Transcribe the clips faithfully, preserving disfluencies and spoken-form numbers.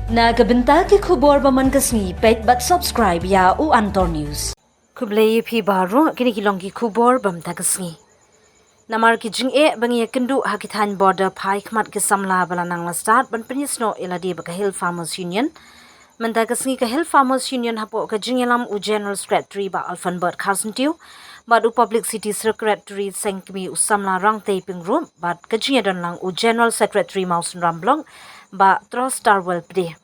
Na ka bynta ki khubor ba man ka sngi, peit bad subscribe ïa u Antor News. Khublei ïa phi baroh, kine ki long ki khubor ba mynta ka sngi. Namar ki jingeh ba ngi ïakynduh ha ki thaiñ border phai khmat ki samla ba la nang la stad ban pynïasnoh ïa lade bad ka Hill Farmers Union. Mynta ka sngi ka Hill Farmers Union hapoh ka jingïalam u General Secretary Bah Alfonbert Kharsyntiew bad u Publicity Secretary Sengkmie u samla Rangtei Pyngrope bad ka jingïadon lang u General Secretary Mawsynram Block Bah Trostarwell Pde.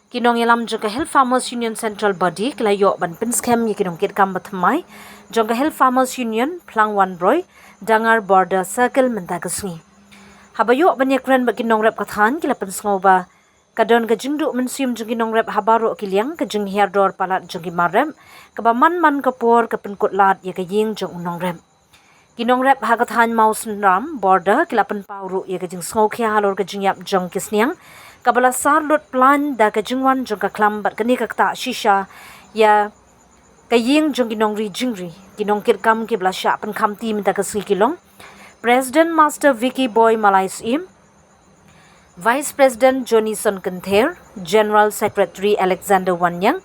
Ki nongïalam jong ka Hill Farmers Union Central Body ki la ïoh ban pynskhem ïa ki nongkitkam ba thymmai jong ka Hill Farmers Union Phlangwan Broy, Dangar Border Circle mynta ka sngi. Haba ïoh ban ïakren bad ki nongrep ka thaiñ ki la pynsngew ba ka don ka jingduh mynsiem jong ki nongrep ha baroh ki liang, ka jinghiar dor palat jong ki mar rep kaba man man ka por ka pynkut lad ïa ka ïing jong u nongrep. Ki nongrep ha ka thaiñ Mawsynram border ki la pynpaw ruh ïa ka jingsngewkhia halor ka jingïap jong ki sniang kaba la sar lut plaiñ da ka jingwan jong ka khlam bad kane ka ktah shisha ïa ka ïing jong ki nongri jingri. Ki nongkitkam kiba la shah pynkhamti mynta ka sngi ki long President Master Vicky Boy Malai Syiem, Vice President Johnnyson Kynther, General Secretary Alexander Wanniang,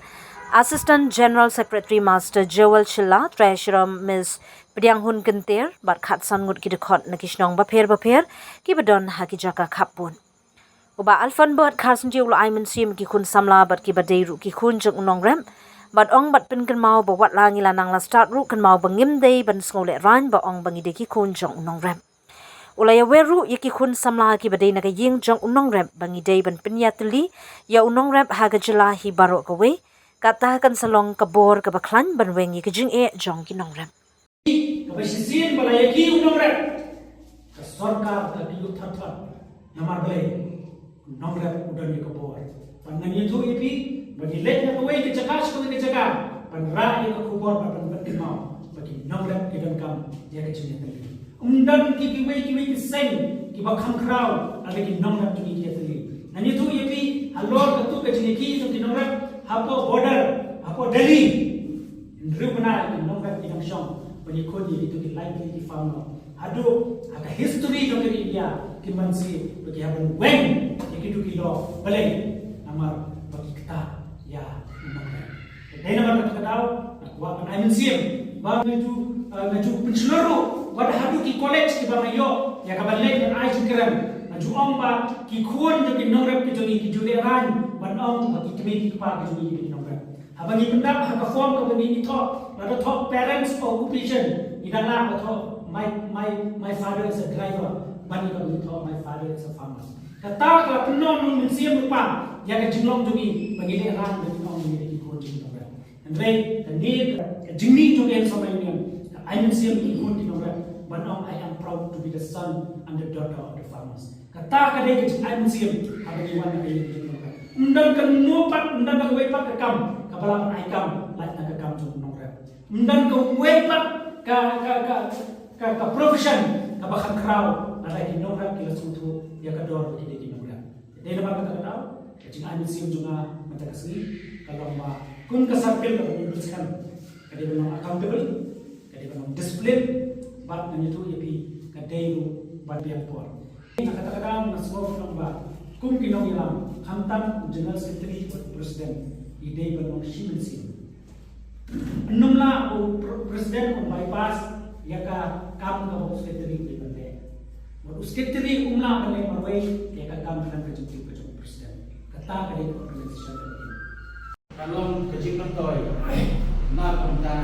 Assistant General Secretary Master Joel Shylla, Treasurer Miss Pdianghun Kynther bad khatsan ngut ki dkhot na ki shnong bapher bapher kiba don ha ki jaka khappud. U Bah Alfonbert Kharsyntiew u la ai mynsiem ki khun samla bad kiba dei ruh ki khun jong u nongrep bad ong bad pynkynmaw ba wat la ngi la nang la stad ruh kynmaw ba ngim dei ban sngew lehraiñ ba ong ba ngi dei ki khun jong u nongrep. U la ïawer ruh ïa ki khun samla kiba dei na ka ïing jong u nongrep ba ngi dei ban pynïatylli ïa u nongrep ha ka jylla hi baroh kawei, kata kan sa long ka bor kaba khlaiñ ban weng ïa ka jingeh jong ki nongrep. Kaba shisien ba la ïa ki u nongrep, ka sorkar ka ki lut thot thot. Namar balei? U nongrep u don ïa ka bor. Ban ngan ïathuh ïa phi ba ngi leit na kawei ka jaka sha kawei ka jaka ban rah ïa ka khubor bad ban pynkynmaw ba ki nongrep ki donkam ïa ka jingïatylli. Um don ki kiwei kiwei ki seng kiba kham khraw lada ki nongrep jong ngi ki ïatylli. Ngan ïathuh ïa phi halor katu ka jingïakhih jong ki nongrep hapoh border, hapoh Delhi. Hynriew bnai ki nongrep ki dang shong ban ïakhun ïa kitu ki lai tylli ki farm law. Haduh ha ka history jong ka India kim banse ba ki hap ban weng ïa kitu ki law. Balei? Namar ba ki ktah ïa u nongrep. Te dei namar kata ka daw nga kwah ban ai mynsiem ba nga ju, eh, nga ju pynshlur ruh wat haduh ki college kiba nga ïoh ïa ka ban leit ban ai jingkren. Nga ju ong ba ki khun jong ki nongrep ki jong ngi ki ju lehraiñ ban ong ba ki kmie ki kpa ki jong ngi ki dei ki nongrep. Haba ngi pyndap ha ka form kaba ngi thoh, lada thoh parents occupation, ngi dang lah ba thoh my, my, my father is a driver, ban ngi kaba ngi thoh my father is a farmer. Kata ka la pynlong mynsiem lypa ïa ka jinglong jong ngi ba ngi lehraiñ ba ngi ong ngi dei ki khun jong ki nongrep. Hynrei kane ka jingmih jong ka Hill Farmers Union ka ai mynsiem ki khun ki nongrep ban ong I am proud to be the son and the daughter of the farmers. Kata ka dei ka jingai mynsiem haba ngi wan na ka ïing jong u nongrep. Ym don kano pat, ym don kawei pat ka kam kaba lah ban ai kam lait na ka kam jong u nongrep. Ym don kawei pat ka, ka, ka, ka, ka profession kaba kham khraw lada ki nongrep ki la sngewthuh ïa ka dor ba ki dei ki nongrep. Dei namar kata ka daw ka jingai mynsiem jong nga mynta ka sngi ka long ba kum ka circle kaba ngi pyrshang ka dei ban long accountable, ka dei ban long discipline, bad ngan ïathuh ïa phi ka dei ruh ban biang por. Na kata ka daw nga sngew kumba kum ki nongïalam, khamtam u General Secretary bad u President, ngi dei ban long shi mynsiem. Ym lah u Pre-, President um bypass ïa ka kam kaba u Secretary u dei ban leh. Bad u Secretary um lah ban leh marwei ïa ka kam khlem ka jingtip ka jong u President. Kata ka dei ka organisation ka dei. Ka long ka jingmyntoi na ka bynta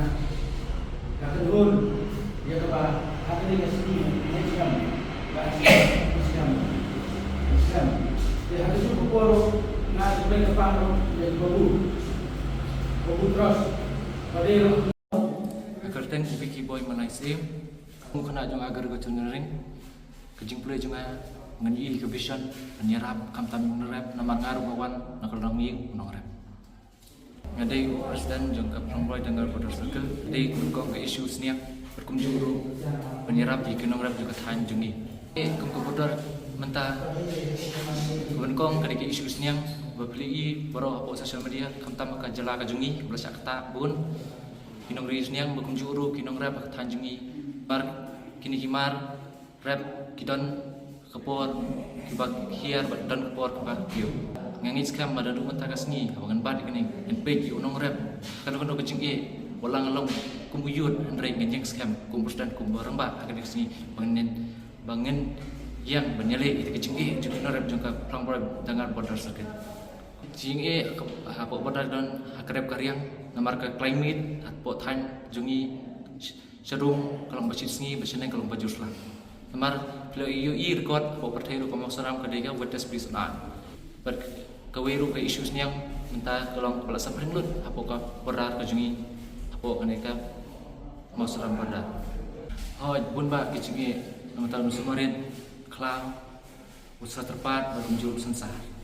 ka kynhun ïa kaba ha kane ka sngi ngi sdang, ba sdang, sdang, sdang. Te ha kajuh ka por ruh nga ai khublei kyrpang ruh ïa u Babu, Babu Tros, ba dei ruh. Ka kyrteng u Vicky Boy Malai Syiem, u khynnah jong nga ka Ri Bachung Nongring. Ka jingpule jong nga, ngan ïohi ka vision ban ïarap khamtam ïa u nongrep namar nga ruh nga wan na ka lynnong ïing u nongrep. Nga dei u president jong ka Phlangbroi Dangar Border Circle, dei ka nyngkong ka issue sniang, bad kumjuh ruh ban ïarap ïa ki nongrep jong ka thaiñ jong ngi. Kum ka border mynta ka nyngkong ka dei ka issue sniang ba phi la i baroh hapoh social media, khamtam ka jylla ka jong ngi ba la shah ktah bun ki nongri sniang, bad kumjuh ruh ki nongrep ka thaiñ jong ngi. Namar kine ki mar rep ki don ka por kiba hiar bad don ka por kiba kiew. Nga ngeit skhem ba naduh mynta ka sngi haba ngan bat ïa kane, ngan peit ïa u nongrep, kano kano ka jingeh, wat la nga long kum u youth hynrei ngan ïeng skhem kum u president, kum u rangbah ha kane ka sngi, ba ngan, ba ngan ïeng ban ïaleh ïa ka jingeh jong ki nongrep jong ka Phlangbroi Dangar Border Circle. Jingeh hapoh border don ha ka rep ka riang namar ka climate hapoh thaiñ jong ngi, sharum ka long ba shit sngi, ba shaneng ka long ba jur sla. Namar phi la ïohi record hapoh pyrthei ruh ka Mawsaram ka dei ka wettest place on earth. Bad kawei ruh ka issue sniang mynta ka long kaba la saphriang lut hapoh ka border ka jong ngi, hapoh kane ka Mawsaram border. Hooid, bun bah ki jingeh namar u sumar rit, khlaw, u sla tyrpad bad kumjuh u synsar.